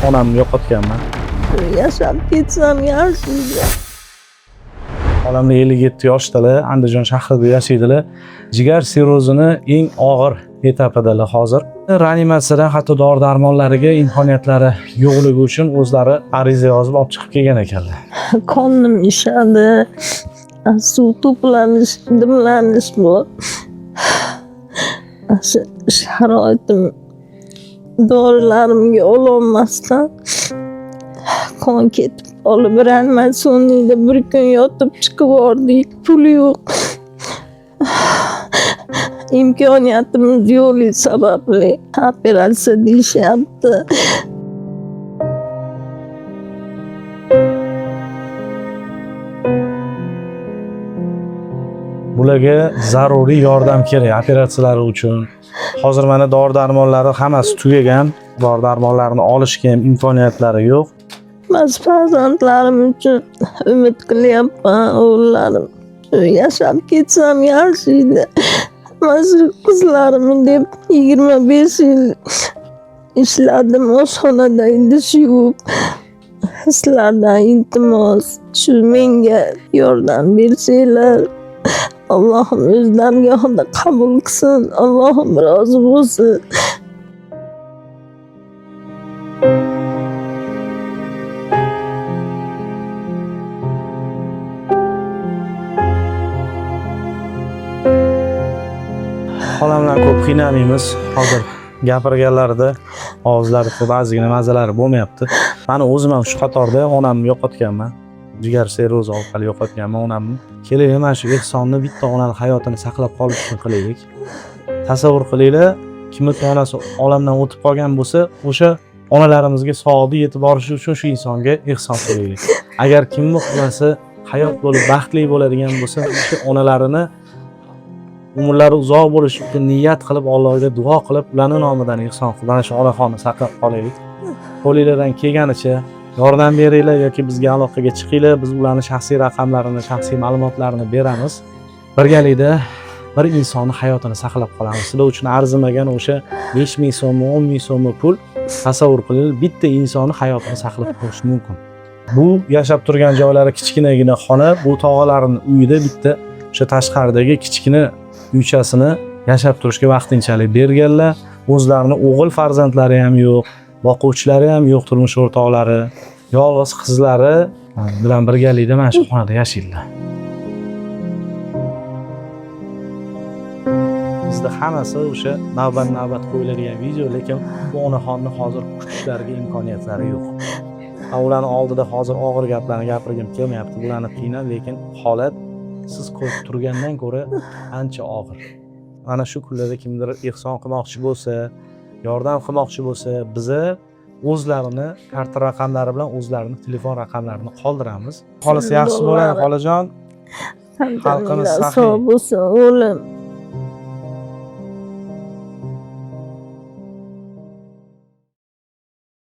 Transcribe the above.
Onamni yo'qotganman. Yashab ketsam yaxshi. Onamni 57 yoshdalar, Andijon shahrida yashaydilar. Jigar sirrozini eng og'ir etapidalar hozir. Reanimatsiyadan hatto dori darmonlariga imkoniyatlari yo'qligi uchun o'zlari ariza yozib olib chiqib kelgan ekanlar. Qonim ishadi. Suv to'planish, dimlanish bor. Shu sharoitim dorilarimga ololmasdan qon ketib qolib reanimatsiyoniyda bir kun yotib chiqib yubordik. Pul yo'q. Imkoniyatimiz yo'qligi sababli operatsiya deyishyapti. Bularga zaruriy yordam kerak operatsiyalari uchun. Hozir mana dori darmonlari hammasi tugagan. Dori darmonlarni olishga ham imkoniyatlari yo'q. Man farzandlarim uchun umid qilyapman, o'g'illarim. Yashab ketsam yaxshi edi. Man shu qizlarimni deb 25 yil ishladim oshxonada idish yuvib. Sizlardan iltimos, shu menga yordam bersanglar. Allohim o'z dargohida qabul qilsin. Allohim rozi bo'lsin. Xolam bilan ko'p qiynamaymiz. Hozir gapirganlarida ovozlari ba'zigina mazalari bo'lmayapti. Mani o'zim ham shu qatorda onamni yo'qotganman. Jigar sirrozi orqali yo'qotganman onamni. Keling, mana shu ehsonni bitta onani hayotini saqlab qolish uchun qilaylik. Tasavvur qilinglar, kimni onasi olamdan o'tib qolgan bo'lsa, o'sha onalarimizga savobi yetib borishi uchun shu insonga ehson qilaylik. Agar kimni onasi hayot bo'lib baxtli bo'ladigan bo'lsa, o'sha onalarini umrlari uzoq bo'lishi uchun niyat qilib Allohga duo qilib ularni nomidan ehson qilib mana shu onaxonni saqlab qolaylik. Qo'linglardan kelganicha yordam beringlar yoki bizga aloqaga chiqinglar, biz ularni shaxsiy raqamlarini, shaxsiy ma'lumotlarini beramiz. Birgalikda bir insonni hayotini saqlab qolamiz. Sizlar uchun arzimagan o'sha 5000 so'mmi, 10 ming so'mmi pul, tasavvur qilinglar, bitta insonni hayotini saqlab qolish mumkin. Bu yashab turgan joylari kichkinagina xona, bu tog'alarini uyida bitta o'sha tashqaridagi kichkina uychasini yashab turishga vaqtinchalik berganlar. O'zlarini o'g'il farzandlari ham yo'q, boquvchilari ham yo'q, turmush o'rtoqlari, yolg'iz qizlari bilan birgalikda mana shu xonada yashaydilar. Bizda hammasi o'sha navbat-navbat qo'yiladigan video, lekin bu onaxonni hozir kutishlariga imkoniyatlari yo'q. Man ularni oldida hozir og'ir gaplarni gapirgim kelmayapti, bularni qiynab, lekin holat siz ko'rib turgandan ko'ra ancha og'ir. Mana shu kunlarda kimdir ehson qilmoqchi bo'lsa, yordam qilmoqchi bo'lsa, biza o'zlarini karta raqamlari bilan o'zlarini telefon raqamlarini qoldiramiz. Xolasi yaxshi bo'ladi, xolajon. Xalqimiz saxiy. Sog' bo'lsin, o'g'lim.